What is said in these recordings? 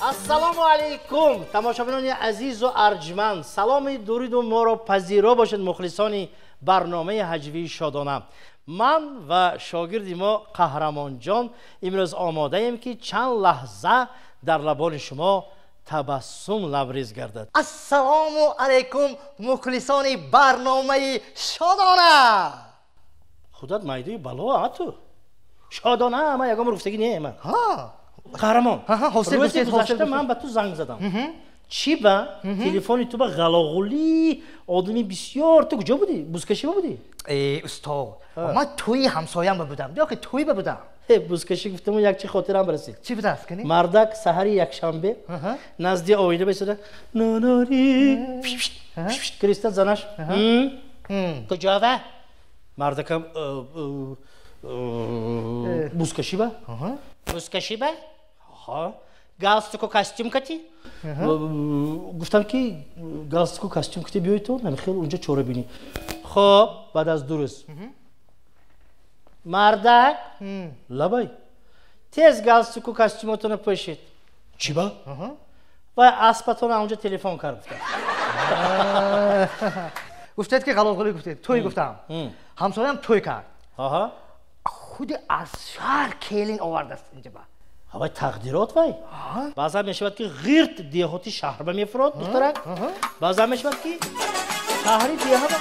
Ассалому алайкум тамошобинони азизу арҷманд, саломи дуруду моро пазиро бошед мухлисони барномаи ҳаҷвии Шодона. Ман ва шогирди мо Қаҳрамонҷон имрӯз омодаем, ки чанд лаҳза дар лабони шумо табассум лабрез гардад. Ассалому алайкум мухлисони барномаи Шодона. Худат майдуи бало ату Шодона, ман ягон гуфтагӣ не ман. Қаҳрамон, рӯзи гузашта ман ба ту занг задам. Чӣ ба телефони ту ба ғалоғулӣ одами бисёр. Ту куҷо будӣ? Бузкашӣ ба будӣ? Э, устод, ман тӯи ҳамсоям ба будам. Ёки тӯй ба будам. Бузкашӣ гуфтаму як чи хотирам расид. Чӣ будааст кани? Мардак саҳари якшанбе назди оина бесода нонори криста занаш куҷова? Мардакам бузкашӣ ба? Бузкашӣ ба? Галстуку костюм кати? Гуфтам ки галстуку костюм кати биёй то намихел унҷа чора бинӣ. Хоб, баъд аз 2 рӯз мардак лабай тез галстуку костюмотонро пӯшид. Чӣ ба? Вай аспатона унҷа телефон кард гуфтам. Гуфтед ки ғалоғулӣ гуфтед, тӯй гуфтам. Ҳамсоям тӯй кард. Худи аз шаҳр келин овардааст инҷа ба. Вай тақдирот вай. Баъзан мешавад ки ғирт деҳоти шаҳр ба мефурод духтарак. Баъзан мешавад ки шаҳри деҳа ба.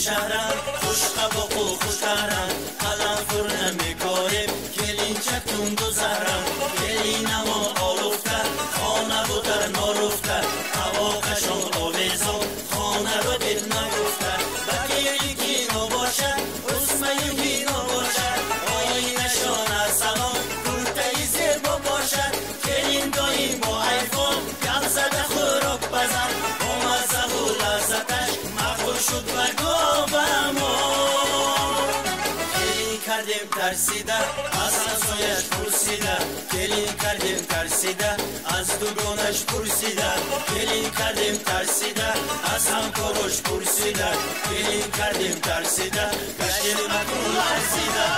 Шаҳрам хушқабоқу хушқарам, қаламфур намекорем, келинчак тунду заҳрам, келинамо олуфта, хонаву дар норуфта, ҳавоқашон овезон, хонаро дил нагуфта, ба кели кино бошад, усмаю бино бошад, оинашон арсалон, куртаи зебо бошад, келин доим бо айфон, гап зада хӯрок пазад, бо маззаву лаззаташ мақбул шуд ба тарсида, аз ҳамсояш пурсида, келин кардем тарсида, аз дугонаш пурсида, келин кардем тарсида, аз ҳамкорош пурсида, келин кардем тарсида, гаштем акун ларзида.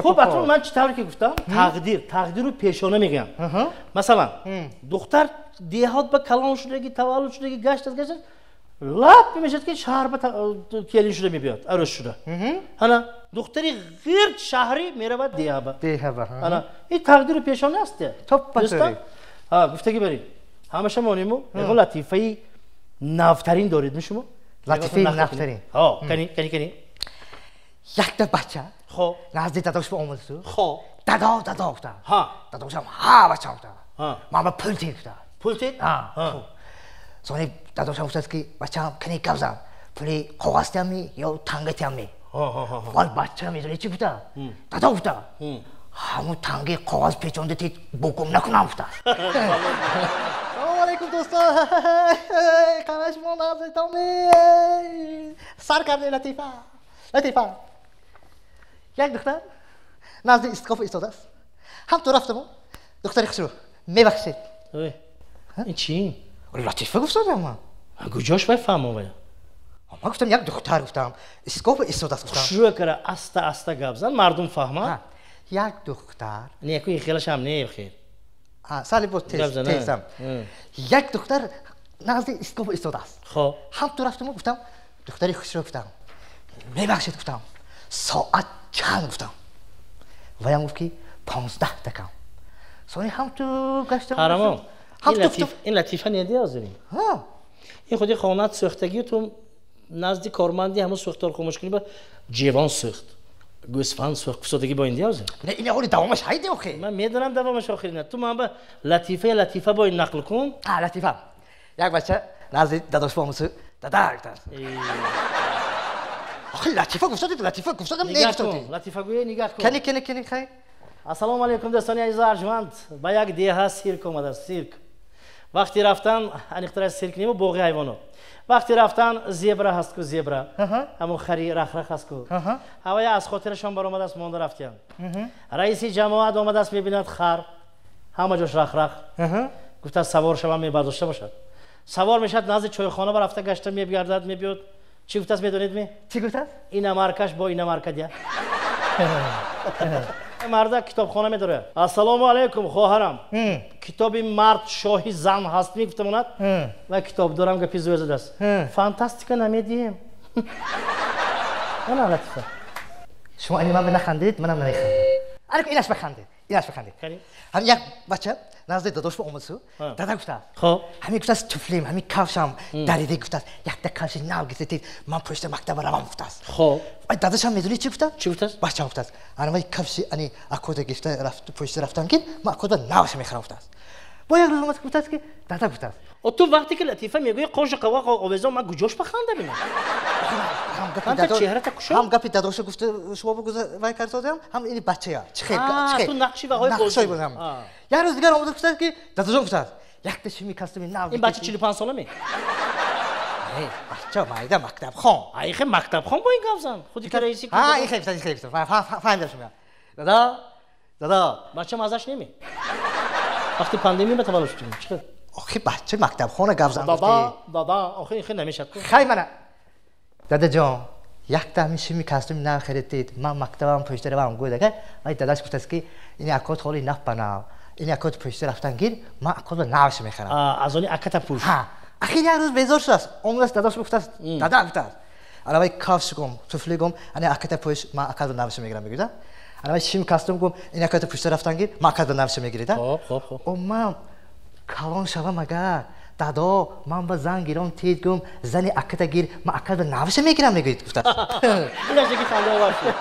Хуб, акнун ман чӣ тавре ки гуфтам, тақдир, тақдиру пешона мегӯям. Масалан, духтар деҳот ба калон шудаги, таваллуд шудаги, гашт аз гашт лаб мешавад ки шаҳр ба келин шуда мебиёд, арӯс шуда. Ана духтари ғирд шаҳрӣ меравад деҳа ба. Ана ин тақдиру пешона аст. Дӯстон, гуфтагӣ баред. Ҳамаша мониму ягон латифаи навтарин доред ми шумо? Латифаи навтарин. Ҳо, кани, кани, кани. Якта бача назди дадош ба омадасу. Дадо, дадо гуфта. Дадошам ҳа бача гуфта. Ман ба пул тед гуфта. Пул тед? Ҳа. Сони дадошам гуфтааст ки бачаам кани гап зан. Пули коғаз тиямми ё танга тиямми? Вай бача медони чӣ гуфта? Дадо гуфта. Ҳамун тангаи коғаз печонда тед букум накунам гуфта. Салому алайкум дӯстон. Қанаш мо наздитоми. Сар кардем латифа. Латифа. Як духтар назди истикоф истодааст. Ҳам ту рафтаму духтари хушрӯ мебахшед. Ин чӣ? Латифа гуфтодам ман. Куҷош вай фаҳмам вай? Ман гуфтам як духтар гуфтам. Истгоҳ истодааст гуфтам. Хушрӯ кара аста аста гап зан, мардум фаҳмад. Як духтар. Не, ку хелаш ҳам не хел. Сали боз тезам. Як духтар назди истгоҳ истодааст. Хоб. Ҳам ту рафтам гуфтам, духтари хушрӯ гуфтам. Мебахшед гуфтам. Соат чанд гуфтам. Ваям гуфт ки 15 дақиқа. Сони ҳам ту гаштам. Қаҳрамон. Ин латифа не диазурим. Ин худи хонат сӯхтагӣ ту назди корманди ҳамон сӯхтор хомӯш кунӣ ба ҷевон сӯхт. Гӯсфанд сӯхт кусодагӣ бо ин диазур. Не, ин охири давомаш ҳайди охи. Ман медонам давомаш охири на. Ту ман ба латифа латифа бо ин нақл кун. Латифа. Як бача назди дадош бомусу дада гуфтааст. Охи латифа гуфтадед, латифа гуфтадам не гуфтадед. Латифа гӯе нигаҳ кун. Кани кани кани хай. Ассалому алайкум дӯстони азизу арҷманд. Ба як деҳа сирк омадааст, сирк. Вақти рафтан, аниқтараш сирк нему боғи ҳайвонот. Вақти рафтан зебра ҳаст ку зебра. Ҳамон хари рахрах ҳаст ку. Ҳавая аз хотирашон баромадааст, монда рафтиянд. Раиси ҷамоат омадааст, мебинад хар. Ҳама ҷош рахрах. Гуфтааст савор шавам мебардошта бошад. Савор мешавад назди чойхона ба рафта гашта мегардад, мебиёд. Чӣ гуфтааст медонед ми? Чӣ гуфтааст? Инамаркаш бо инамарка дия. Марда китобхона медорад. Ассалому алайкум хоҳарам. Китоби мард шоҳи зан ҳаст ми гуфтамонад ва китоб дорам гапи зӯр задааст. Фантастика намедиҳем. Ана латифа. Шумо ани ман нахандед, манам намехандам. Ана инаш бахандед, инаш бахандед. Ҳам як бача назди дадош омадсу, дада гуфтааст. Хоб. Ҳамин гуфтааст туфлим, ҳамин кавшам дарида гуфтааст. Якта кавши нав гирифтед, ман пушта мактаба равам гуфтааст. Хоб. Ай дадашам медонӣ чӣ гуфтааст? Чӣ гуфтааст? Бачам гуфтааст. Ана ман кавши ани акода гирифта рафт пушта рафтам ки ман акода навша мехарам гуфтааст. Бо як рӯз омад гуфтааст ки дада гуфтааст. О ту вақте ки латифа мегӯӣ қошу қавоқ овезон ман куҷош бахандам ина? Ҳам гапи дадоша гуфта шумо бугуза вай кардодам, ҳам ини бачая. Чӣ хел? Ту нақши ваҳои бозӣ. Як рӯз дигар омада гуфтааст ки дадоҷон гуфтааст. Якта шими костюми нав. Ин бача 45 сола ми? Не, бача майда мактабхон. Ай хе мактабхон бо ин гап зан. Худи ки раиси. Ҳа, ин хел, ин хел. Фаҳмидам шумо. Дада, дада. Бача мазаш неми? Вақти пандемия ба таваллуд шудем. Чӣ хел? Охи бача мактабхона гап зан гуфти. Дада, дада, охи ин хел намешад. Хай мана. Дадаҷон, якта ҳамин шими костюми нав харидед, ман мактабам пушта равам гӯяд агар, вай дадаш гуфтааст ки ин акот ҳоли нав ба нав, ин акот пушта рафтан гир, ман акотро навша мехарам. Аз они аката пуш. Ҳа, ахир як рӯз безор шудааст, омадааст дадаш гуфтааст, дада гуфтааст. Ана вай кавш гум, туфли гум, ана аката пуш, ман акатро навша мегирам мегӯяд. Ана вай шими костюм гум, ин аката пушта рафтан гир, ман акатро навша мегиред. Хоб, хоб, хоб. О ман калон шавам агар, дадо, ман ба зан гиром тид гум, зани аката гир, ман аката навша мегирам мегӯяд гуфтааст. Инаш яки хандаовар шуд.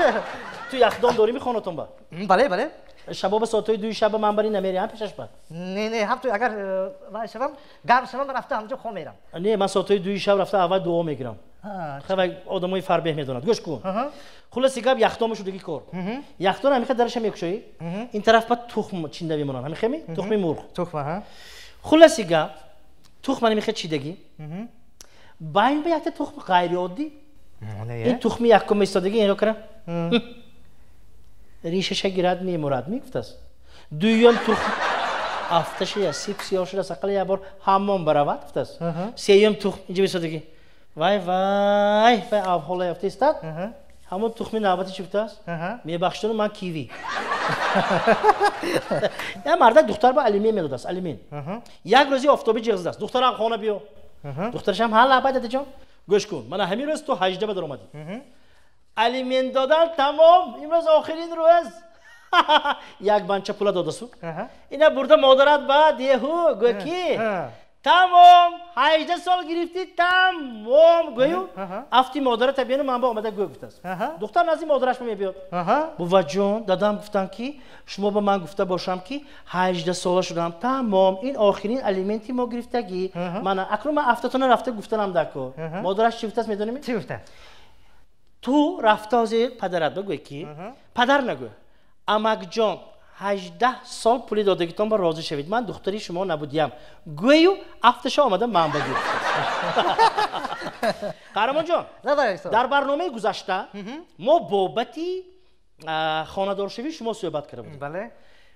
Ту яхдон дорӣ мехонатон ба? Бале, бале. Шабоба соатҳои 2 шаба ман бари намерам пешаш ба? Не, не, ҳам ту агар вай шавам, гарм шавам, ман рафта ҳамҷо хом мерам. Не, ман соатҳои 2 шаб рафта аввал дуо мегирам. Хай одамои фарбеҳ медонад. Гӯш кун. Хулоси гап яхдон шудаги кор. Яхдон ҳамиха дараша мекушоӣ. Ин тараф ба тухм чинда мемонанд. Ҳамихе ми? Тухми мурғ. Тухм, аҳа. Хулоси гап тухм ҳамихе чидагӣ. Байн ба якта тухм ғайриоддӣ. Ин тухми якум истодагӣ инро кара. Ришаша гирад мемурад мегуфтааст. Дуюм тухм афташа я сип сиёҳ шудааст, ақалла як бор ҳаммом баравад гуфтааст. Сеюм тухм инҷа истодагӣ. Вай вай вай авҳола ёфта истад. Ҳамон тухми навбати чӣ гуфтааст? Мебахшиду ман киви. Я мардак духтар ба алимент медодааст, алимент. Як рӯзи офтобӣ ҷиғ задааст. Духтарам хона биё. Духтарашам ҳа лабай дадаҷон. Гӯш кун, мана ҳамин рӯз ту 18 ба даромадӣ. Алимент додан тамом, имрӯз охирин рӯз. Як банча пула додасу. Ина бурда модарат ба деҳу гӯ ки тамом, 18 сол гирифтӣ, тамом гӯю. Афти модарата биёну ман ба омада гӯ гуфтааст. Духтар назди модараш мебиёд. Буваҷон, дадам гуфтанд ки шумо ба ман гуфта бошам ки 18 сола шудам, тамом, ин охирин алименти мо гирифтагӣ. Мана акнун ман афтатона рафта гуфтанам дако. Модараш чӣ гуфтааст медонӣ? Чӣ гуфтааст? Ту рафта ҳозир падарат бигӯй ки падар нагӯ. Амакҷон, 18 сол пули додагитон ба розӣ шавед. Ман духтари шумо набудиям. Гӯю афташа омада ман ба гӯ. Қаҳрамонҷон, дар барномаи гузашта мо бобати хонадоршавии шумо суҳбат карда будем. Бале.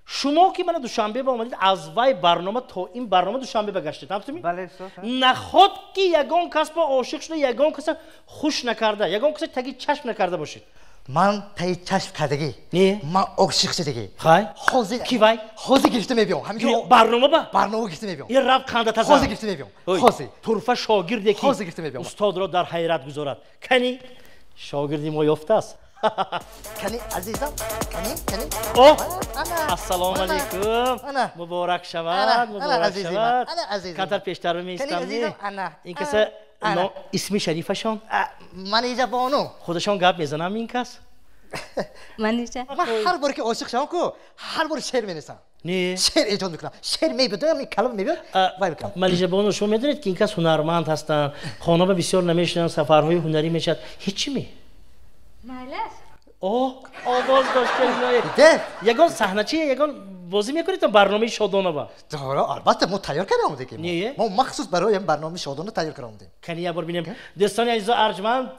Шумо ки мана Душанбе ба омадед, аз вай барнома то ин барнома Душанбе ба гаштед, ҳамтуми? Бале, устод. Наход ки ягон кас ба ошиқ шуда, ягон каса хуш накарда, ягон каса таги чашм накарда бошед. Ман таги чашм кардагӣ. Не? Ман ошиқ шудагӣ. Хай? Ҳозир Ки вай? Ҳозир гирифта мебиём. Ҳамин барнома ба? Барнома гирифта мебиём. Ин рафт қанда таза. Ҳозир гирифта мебиём. Ҳозир. Турфа шогирде ки ҳозир гирифта мебиём. Устодро дар ҳайрат гузорад. Кани шогирди мо ёфтааст. Кани азизам, кани, кани. О! Ана. Ассалому алайкум. Ана. Муборак шавад, муборак шавад. Ана азизим. Камтар пештар меистам. Кани азизам, ана. Ин каса исми шарифашон? Манижа бону. Худашон гап мезанам ин кас? Манижа. Ман ҳар бор ки ошиқ шавам ку, ҳар бор шеър менависам. Не. Шеър эҷод мекунам. Шеър мебиёд, ин калом мебиёд, вай мекунам. Манижа бону, шумо медонед ки ин кас ҳунарманд ҳастанд, хона ба бисёр намешинанд, сафарҳои ҳунарӣ мешавад. Ҳеҷ ми? Майлаш. О, овоз дошта. Ягон саҳначи, ягон бозӣ мекунед то барномаи Шодонова? Дора, албатта мо тайёр карда омадем. Не? Мо махсус барои ин барномаи Шодона тайёр карда омадем. Кани як бор бинем. Дӯстони азизу арҷманд,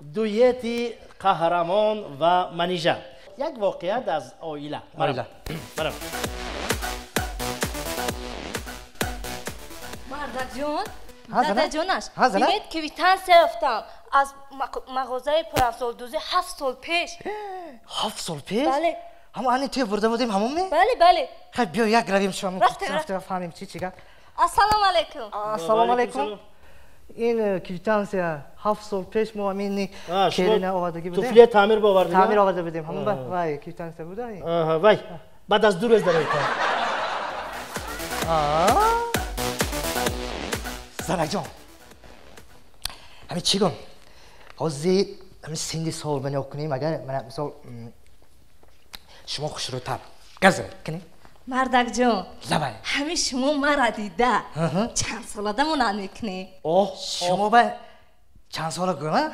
дуэти Қаҳрамон ва Манижа. Як воқеат аз оила. Оила. Барам. Мардакҷон, дадаҷонаш, бинед квитансия ёфтам аз мағозаи пурафзолдӯзӣ 7 сол пеш. 7 сол пеш? Бале. Ҳамон ани туя бурда будем, ҳамон ме? Бале, бале. Хай, биё як равем шумо. Рафтем, рафтем, фаҳмем чи гап. Ассалому алайкум. Ассалому алайкум. Ин квитансия 7 сол пеш мо ҳамин келина овардагӣ будем. Туфлия таъмир бовардем. Таъмир оварда будем. Ҳамон вай квитансия буда. Вай, баъд аз 2 рӯз дароитон. Занакҷон, ҳамин чӣ гум? Ҳозир ҳамин синни сол ба нигоҳ кунем, агар мана мисол шумо хушрӯтар газа кунем. Мардакҷон, лабай. Ҳамин шумо мара дида чанд солада монанд мекунед? Оҳ, шумо ба чанд сола гӯям?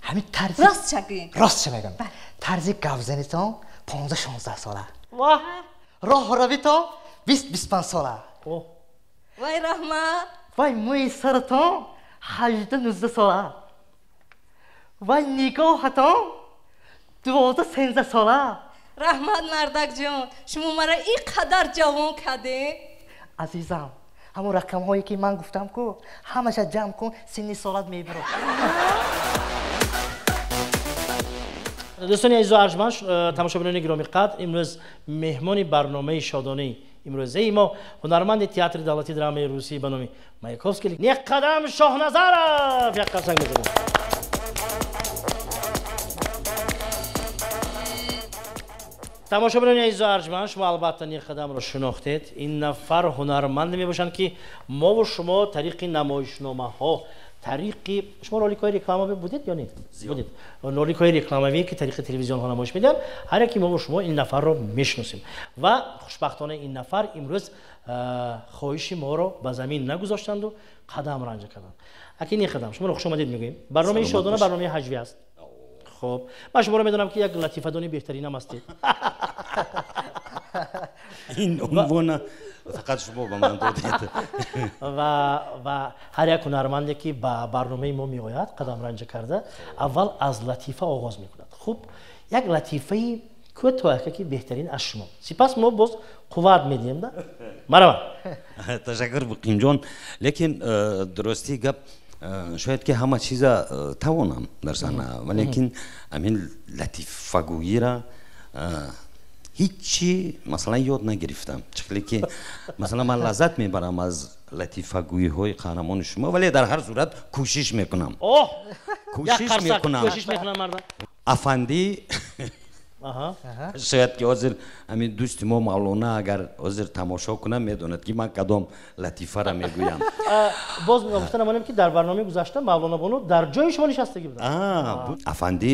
Ҳамин тарзи рост ча гӯем. Рост ча мегӯям. Тарзи гапзанитон 15-16 сола. Воҳ. Роҳравитон 20-25 сола. Оҳ. Вай раҳмат. Вай мӯи саратон 18-19 сола. Вай нигоҳатон 12-13 сола. Раҳмат мардакҷон, шумо мара ин қадар ҷавон кардед. Азизам, ҳамон рақамҳое ки ман гуфтам ку, ҳамаша ҷамъ кун, синни солат мебарад. Дӯстони азизу арҷманд, тамошобинони гиромиқадр, имрӯз меҳмони барномаи Шодонаи имрӯзаи мо ҳунарманди театри давлатии драмаи русӣ ба номи Маяковский Неққадам Шоҳназаров. Як қарсак мезанем. Тамошобинони азизу арҷманд, шумо албатта Неққадамро шинохтед. Ин нафар ҳунарманде мебошанд ки мову шумо тариқи намоишномаҳо, тариқи шумо роликҳои рекламавӣ будед ё не? Будед. Роликҳои рекламавӣ ки тариқи телевизионҳо намоиш медиҳанд, ҳар яке мову шумо ин нафарро мешиносем. Ва хушбахтона ин нафар имрӯз хоҳиши моро ба замин нагузоштанду қадам ранҷа карданд. Аки Неққадам, шуморо хушомадед мегӯем. Барномаи Шодона барномаи ҳаҷвӣ аст. Хуб, ман шуморо медонам ки як латифадони беҳтаринам ҳастед. Ин унвона фақат шумо ба ман додед. Ва ҳар як ҳунарманде ки ба барномаи мо меояд, қадам ранҷа карда, аввал аз латифа оғоз мекунад. Хуб, як латифаи кӯтоҳ ки беҳтарин аз шумо. Сипас мо боз қувват медиҳем, да? Марҳамат. Ташаккур, Муқимҷон. Лекин дурустии гап, шояд ки ҳама чиза тавонам дар саҳна, валекин ҳамин латифагӯира ҳичи масалан ёд нагирифтам. Чиқле ки масалан ман лаззат мебарам аз латифагӯиҳои қаҳрамони шумо, вале дар ҳар сурат кӯшиш мекунам. Оҳ, кӯшиш мекунам. Кӯшиш мекунам мардам. Афандӣ шояд ки ҳозир ҳамин дӯсти мо Мавлона агар ҳозир тамошо кунам, медонад ки ман кадом латифара мегӯям. Боз гуфта намонем ки дар барномаи гузашта Мавлона бону дар ҷои шумо нишастагӣ буданд. Афандӣ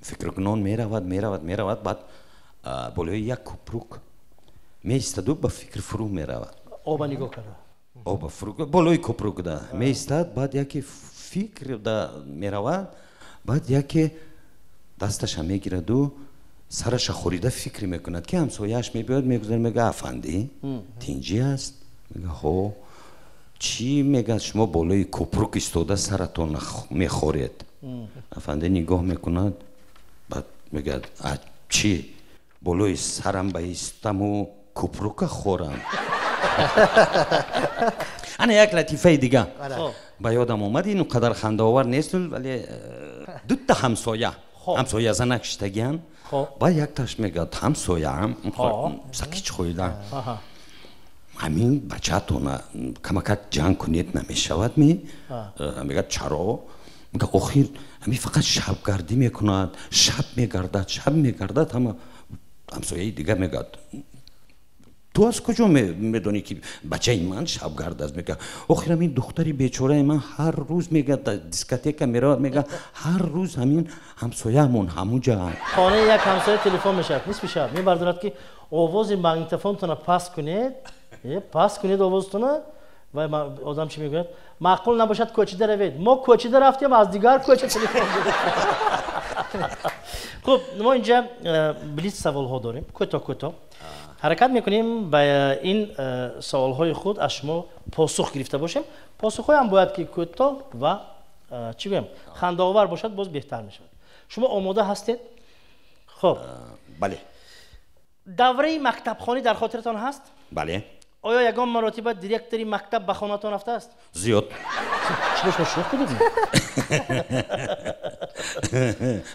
фикркунон меравад, меравад, меравад, баъд болои як купрук меистаду ба фикр фурӯ меравад. Оба нигоҳ карда. Оба фурӯ болои купрук да меистад, баъд яке фикр да меравад, баъд яке дасташа мегираду сараша хорида фикр мекунад ки ҳамсояаш мебиёд, мегузарад, мега афандӣ тинҷӣ аст? Мега ҳо. Чӣ мегӯяд шумо болои купрук истода саратон мехоред? Афандӣ нигоҳ мекунад, баъд мегӯяд а чӣ? Болои сарам ба истаму купрука хӯрам. Ана як латифаи дига ба ёдам омад, ину қадар хандаовар нест, вале дута ҳамсоя, ҳамсоя занак шиштагиан. Баъд якташ мегӯяд: ҳамсояам, сакич хӯида, ҳамин бачаатона камакак ҷанг кунед, намешавад ми? Мегӯяд: чаро? Мегӯяд: охир ҳамин фақат шабгардӣ мекунад, шаб мегардад, шаб мегардад. Ҳама ҳамсояи дигар мегӯяд: ту аз куҷо медонӣ, ки бачаи ман шабгард аст? Мегӯяд: охир ҳамин духтари бечораи ман ҳар рӯз, мегӯяд, дискотека меравад, мегӯяд, ҳар рӯз ҳамин ҳамсояамон ҳамуҷа. Хонаи як ҳамсоя телефон мешавад нисфи шаб, мебардорад, ки овози магнитофонтона паст кунед, паст кунед овозтона. Вай одам чӣ мегӯяд? Маъқул набошад, кӯчида равед. Мо кӯчида рафтем, аз дигар кӯча телефон. Хуб, мо инҷа блиц саволҳо дорем, кӯтоҳ кӯтоҳ ҳаракат мекунем, ба ин саволҳои худ аз шумо посух гирифта бошем. Посухҳоям бояд ки кӯтоҳ ва, чӣ гӯям, хандаовар бошад, боз беҳтар мешавад. Шумо омода ҳастед? Хуб. Бале. Давраи мактабхонӣ дар хотиратон ҳаст? Бале. Оё ягон маротиба директори мактаб ба хонатон рафтааст? Зиёд. Чӣ, шумо шӯх будед?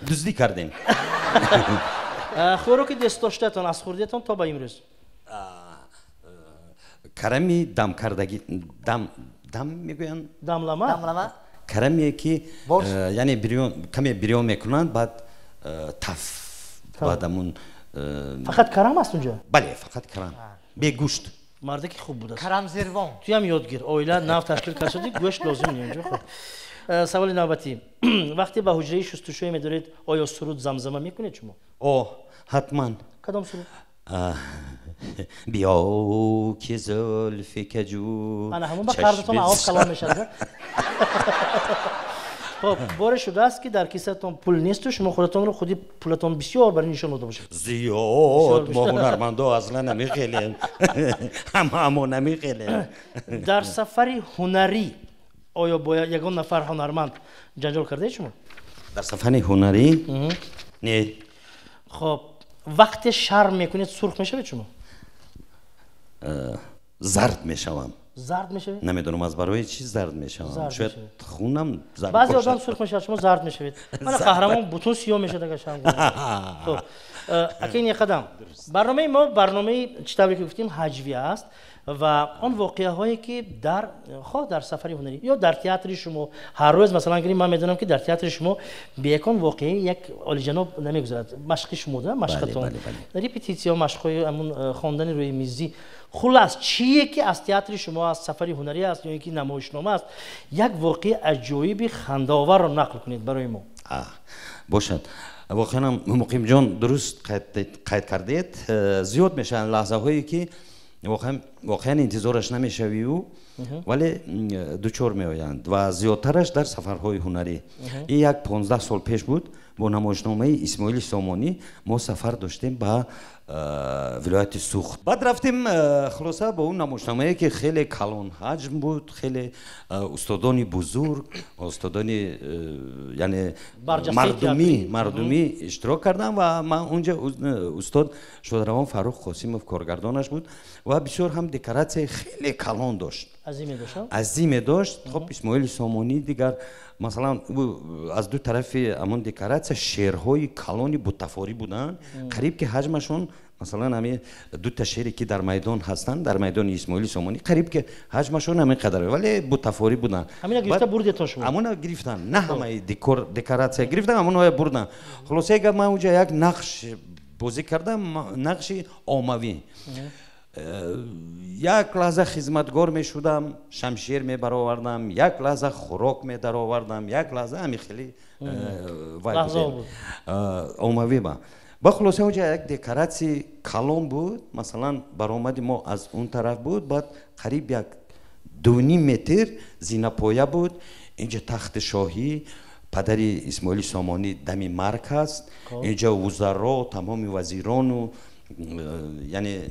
Дуздӣ кардем. Хӯроки дӯстдоштаатон аз хурдиятон то ба имрӯз? Карами дамкардагӣ, дам дам мегӯянд. Дамлама. Дамлама. Караме ки яъне каме бирён мекунанд, баъд таф, баъд амун. Фақат карам аст унҷо? Бале, фақат карам, бегӯшт. Мардаки хуб будааст. Карам зирвон. Туям ёдгир, оила нав ташкил кард шуди, гӯшт лозим не унҷо. Хуб, саволи навбатӣ: вақте ба ҳуҷраи шустушӯе медоред, оё суруд замзама мекунед шумо? О, ҳатман. Кадом суруд? Биё, ки зулфи каҷу. Ана ҳамон ба қарзатон об калон мешавад. Хуб, боре шудааст, ки дар кисатон пул несту шумо худатонро худи пулатон бисёр барои нишон дода бошед? Зиёд. Мо ҳунармандо аслан намехелем, ҳамамо намехелем. Дар сафари ҳунарӣ оё бо ягон нафар ҳунарманд ҷанҷол кардаед шумо? Дар сафари ҳунарӣ не. Хуб, вақте шарм мекунед, сурх мешавед шумо? Зард мешавам. Зард мешавед? Намедонам, аз барои чӣ зард мешавам, шояд хунам зард. Баъзе одам сурх мешавад, шумо зард мешавед. Мана қаҳрамон бутун сиёҳ мешавад, агар шарм. Хуб, акин як қадам, барномаи мо барномаи, чӣ тавре ки гуфтем, ҳаҷвӣ аст ва он воқеаҳое ки дар хоҳ дар сафари ҳунарӣ ё дар театри шумо ҳар рӯз, масалан гирем, ман медонам, ки дар театри шумо беякон воқеаи як олиҷаноб намегузарад. Машқи шумо да, машқатон, репетитсия, машқҳои ҳамун хондани рӯи мизӣ, хуллас, чие ки аз театри шумо аст, сафари ҳунарӣ аст ё ин ки намоишнома аст, як воқеаи аҷоиби хандаоварро нақл кунед барои мо. Бошад. Воқеанам, Муқимҷон, дуруст қайд кардед, зиёд мешаванд лаҳзаҳое, ки воқеан интизораш намешавию, вале дучор меоянд, ва зиёдтараш дар сафарҳои ҳунарӣ. Ин як 15 сол пеш буд, бо намоишномаи Исмоили Сомонӣ мо сафар доштем ба вилояти Сухт. Баъд рафтем, хулоса, бо он намоишномае, ки хеле калонҳаҷм буд, хеле устодони бузург, устодони яъне мардумӣ иштирок кардам ва ман унҷа устод шодравон Фаррух Қосимов коргардонаш буд ва бисёр ҳам декоратсияи хеле калон дошт. Азиме дошт. Хоб, Исмоили Сомонӣ дигар, масалан, аз ду тарафи ҳамон декоратсия шерҳои калони бутафорӣ буданд, қариб ки ҳаҷмашон, масалан, ҳамин дута шере, ки дар майдон ҳастанд, дар майдони Исмоили Сомонӣ, қариб ки ҳаҷмашон ҳамин қадар, вале бутафорӣ буданд. Ҳамина гирифта бурдетон шумо? Ҳамона гирифтан, на ҳамаи декоратсия гирифтан, ҳамонҳоя бурдан. Хулосаи гап, ман унҷа як нақш бозӣ кардам, нақши оммавӣ. Як лаҳза хизматгор мешудам, шамшер мебаровардам, як лаҳза хӯрок медаровардам, як лаҳза ҳами хеле оммавӣ. Ба хулоса, онҷа як декоратсияи калон буд, масалан, баромади мо аз он тараф буд, баъд қариб як 2,5 метр зинапоя буд. Инҷа тахти шоҳӣ, падари Исмоили Сомонӣ дами марг ҳаст, инҷа вузаро, тамоми вазирону яъне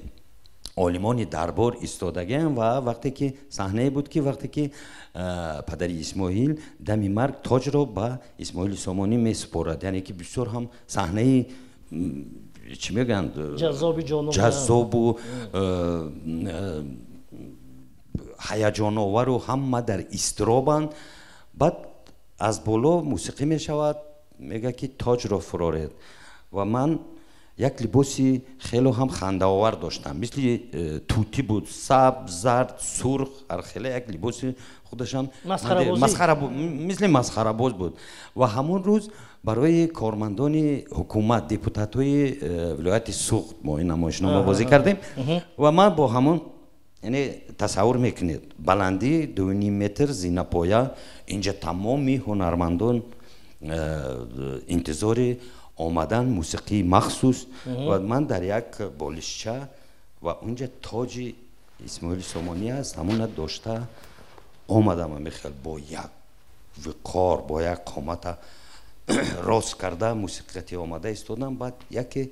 олимони дарбор истодагиам. Ва вақте ки саҳнае буд, ки вақте ки падари Исмоил дами марг тоҷро ба Исмоили Сомонӣ месупорад, яъне ки бисёр ҳам саҳнаи чӣ мегӯянд, ҷаззобу ҳаяҷоновару ҳама дар изтиробанд. Баъд аз боло мусиқӣ мешавад, мегӯяд ки тоҷро фуроред, ва ман як либоси хело ҳам хандаовар доштам, мисли тӯтӣ буд, сабз, зард, сурх, ҳархела як либоси худашам мисли масхарабоз буд. Ва ҳамон рӯз барои кормандони ҳукумат, депутатҳои вилояти Суғд мо ин намоишнома бозӣ кардем, ва ман бо ҳамон, яъне тасаввур мекунед, баландӣ 2,5 метр, зинапоя, инҷа тамоми ҳунармандон интизори омадан, мусиқии махсус, ва ман дар як болишча, ва унҷа тоҷи Исмоили Сомонӣ аст, ҳамона дошта омадам, мехел бо як виқор, бо як қомата рост карда мусиқати омада истодам. Баъд яке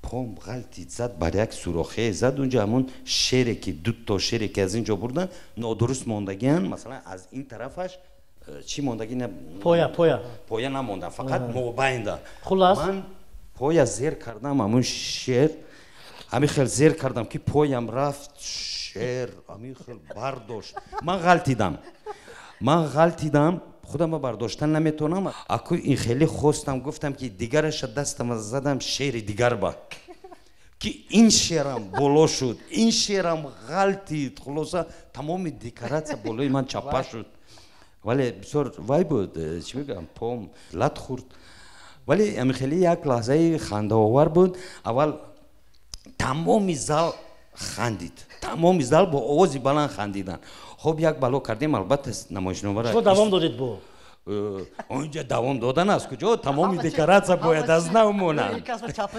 пом ғалтид, зад бар як сурохе, зад унҷа ҳамон шере ки дуто шере ки аз ин ҷо бурдан нодуруст мондагиан, масалан аз ин тарафаш чӣ мондагӣ, поя намондам, фақат мобайнда. Хулас ман поя зер кардам, ҳамон шер ҳамин хел зер кардам ки поям рафт, шер ҳамин хел бардошт, ман ғалтидам, худамро бардоштан наметавонам. Аку ин хеле хостам, гуфтам ки дигараша дастама задам шери дигар ба, ки ин шерам боло шуд, ин шерам ғалтид, хулоса тамоми декоратсия болои ман чаппа шуд. Вале бисёр вай буд, чӣ мегӯям, пом лат хӯрд, вале ҳамин хеле як лаҳзаи хандаовар буд. Аввал тамоми зал хандид, тамоми зал бо овози баланд хандиданд. Хоб як бало кардем, албатта намоишномаро шумо давом додед бо онҷа давом додан аз куҷо, тамоми декоратсия бояд аз нав монанд,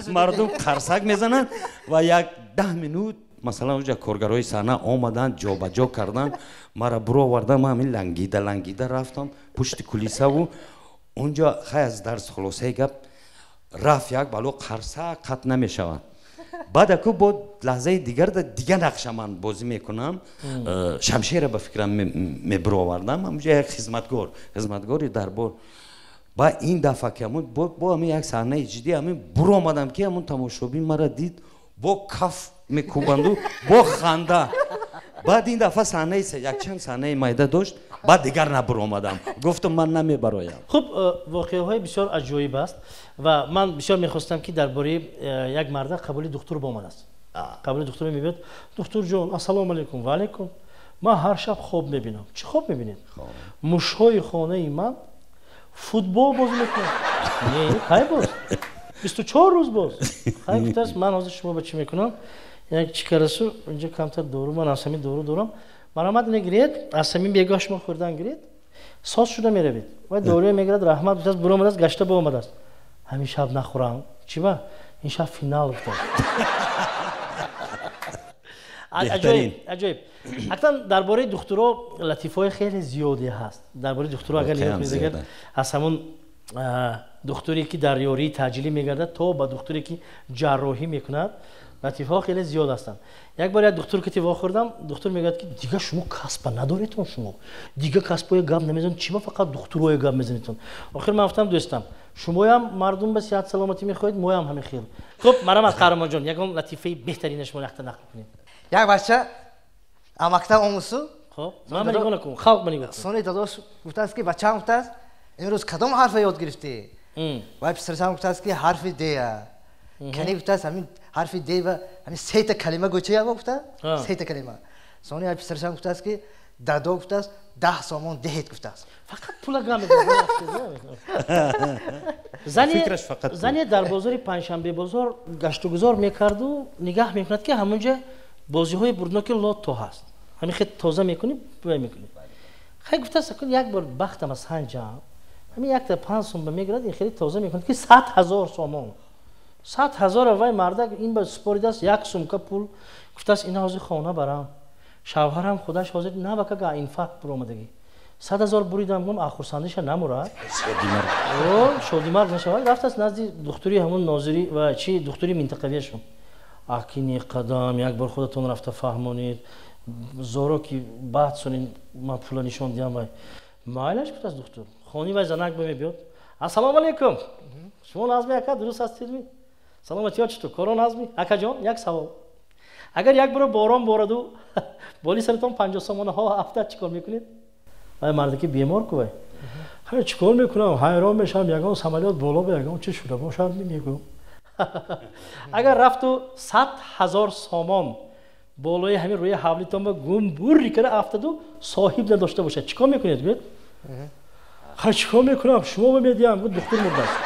мардум қарсак мезананд, ва як 10 минут масалан онҷа коргарои саҳна омаданд, ҷобаҷо карданд, мара буровардан, ман ҳамин лангида лангида рафтам пушти кулисаву онҷа хай аз дарс хулосаи гап рафт, як бало қарсак қатъ намешавад. Баъд аку бо лаҳзаи дигар дига нақша ман бозӣ мекунам, шамшера ба фикрам мебуровардам, ҳамҷа як хизматгори дарбор. Ба ин дафъа ки ҳамон бо ҳамин як саҳнаи ҷиддӣ ҳамин буромадам ки ҳамон тамошобин мара дид, бо каф мекӯбанду бо ханда. Баъд ин дафъа саҳнаи якчанд саҳнаи майда дошт, баъд дигар набуромадам, гуфтам ман намебароям. Хуб, воқеаҳои бисёр аҷоиб аст, ва ман бисёр мехостам ки дар бораи як марда қабули духтур боомадааст. Қабули духтур мебиёд: духтурҷон, ассалому алайкум. Ва алайкум. Ман ҳар шаб хоб мебинам. Чӣ хоб мебинед? Мушҳои хонаи ман футбол бозӣ мекунанд. Не, хай боз 24 рӯз боз. Хай гуфтааст, ман ҳозир шумо ба чӣ мекунам, як чӣ карасу инҷа камтар дору, ман аз ҳамин дору дорам, маромад мегиред, аз ҳамин бегоҳ шумо хӯрдан гиред, соз шуда меравед. Ва доруя мегирад, раҳмат гуфтааст, буромадааст, гашта боомадааст. Ҳамин шаб нахӯрам. Чӣ ба? Ин шаб финал гуфтааст. Аҷоиб, аҷоиб. Акнун дар бораи духтуро латифаҳои хеле зиёде ҳаст. Дар бораи духтуро агар нигоҳ кунед, аз ҳамон духтуре ки дар ёрии таъҷилӣ мегардад то ба духтуре ки ҷарроҳӣ мекунад, латифаҳо хеле зиёд ҳастанд. Як бор як духтур ки вохӯрдам, духтур мегӯяд ки дига шумо касба надоретон, шумо дига касбҳои гап намезанед, чима фақат духтурҳои гап мезанедтон? Охир ман гуфтам, дӯстам, шумоям мардум ба сиҳат саломатӣ мехоҳед, моям ҳамин хел. Хуб, марамат Қаҳрамонҷон, ягон латифаи беҳтарина шумо якта нақл кунед. Як бача мактаб омӯзу. Хуб, ман нигоҳ накун, халқ ба нигоҳ кун. Сони додош гуфтааст ки бачаам гуфтааст, имрӯз кадом ҳарфа ёд гирифтӣ? Вай писарашам гуфтааст ки ҳарфи д. Кани гуфтааст, ҳамин ҳарфи д ва ҳамин сета калима гӯча яго гуфта, сета калима. Сони ҳай писарашам гуфтааст ки дадо гуфтааст, 10 сомон деҳед гуфтааст. Фақат пула гам мезанад. Зане дар бозори Панҷшанбе бозор гаштугузор мекарду нигаҳ мекунад ки ҳамонҷа бозиҳои бурдноки лотто ҳаст. Ҳамин хел тоза мекунӣ, бӯй мекунӣ. Хай гуфтааст, як бор бахтам аз санҷам, ҳамин якта 5 сом ба мегирад, ин хеле тоза мекунад ки 100 000 сомон. 100 000 вай мардак ин ба супоридааст як сумка пул, гуфтааст ина ҳозир хона барам. Шавҳарам худаш ҳозир навакага инфаркт буромадагӣ. 100 000 буридам, гум ахурсандиша намурад. Шодимарг мешавад. Рафтааст назди духтури ҳамон нозирӣ ва чи духтури минтақавияшон. Акини қадам як бор худатон рафта фаҳмонед, зоро ки баъд сонин ман пула нишон диҳам. Вай майлаш гуфтааст духтур. Хони вай занак ба мебиёд. Ассалому алайкум, шумо назми ака дуруст ҳастедми? Саломатиё чӣ ту, корон ҳазми? Акаҷон, як савол: агар як бора борон бораду боли саратон 50 сомонаҳо афтад, чӣ кор мекунед? Вай мардаки бемор ку, вай ҳай чӣ кор мекунам, ҳайрон мешавам, ягон самолёт боло ба ягон чиз шуда бошад, мегӯям. Агар рафту 100 000 сомон болои ҳамин рӯи ҳавлитон ба гумбурри кара афтаду соҳиб надошта бошад, чӣ кор мекунед? Гӯед. Ҳай, чӣ кор мекунам, шумо медиҳам. Гуфт, духтур мурдааст.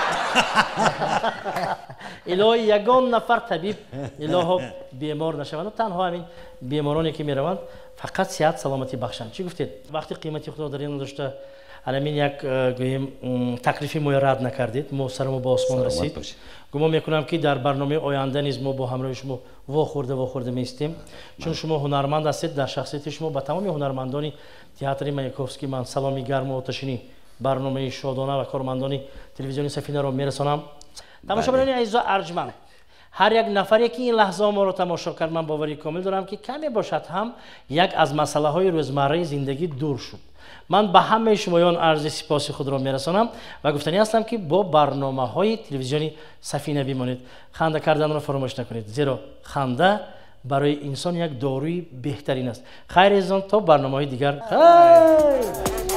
Илоҳи, ягон нафар табиб, илоҳо, бемор нашаванд, танҳо ҳамин бемороне ки мераванд, фақат сиҳат саломатӣ бахшанд. Чӣ гуфтед? Вақти қимати худро дар ин надошта, ҳамин як гӯем таклифи моя рад накардед, мо сарамо ба осмон расид. Гумон мекунам, ки дар барномаи оянда низ мо бо ҳамроҳи шумо вохӯрда вохӯрда меистем, чун шумо ҳунарманд ҳастед. Дар шахсияти шумо ба тамоми ҳунармандони театри Маяковский ман саломи гарму оташини барномаи шодона ва кормандони телевизиони Сафинаро мерасонам. Тамошобинони азизу арҷманд, ҳар як нафаре ки ин лаҳза моро тамошо кард, ман боварии комил дорам, ки каме бошад ҳам як аз масъалаҳои рӯзмарраи зиндагӣ дур шуд. Ман ба ҳамаи шумоён арзи сипоси худро мерасонам ва гуфтанӣ ҳастам, ки бо барномаҳои телевизиони Сафина бимонед. Ханда карданро фаромӯш накунед, зеро ханда барои инсон як доруи беҳтарин аст. Хайр, азизон, то барномаҳои дигар, хайр.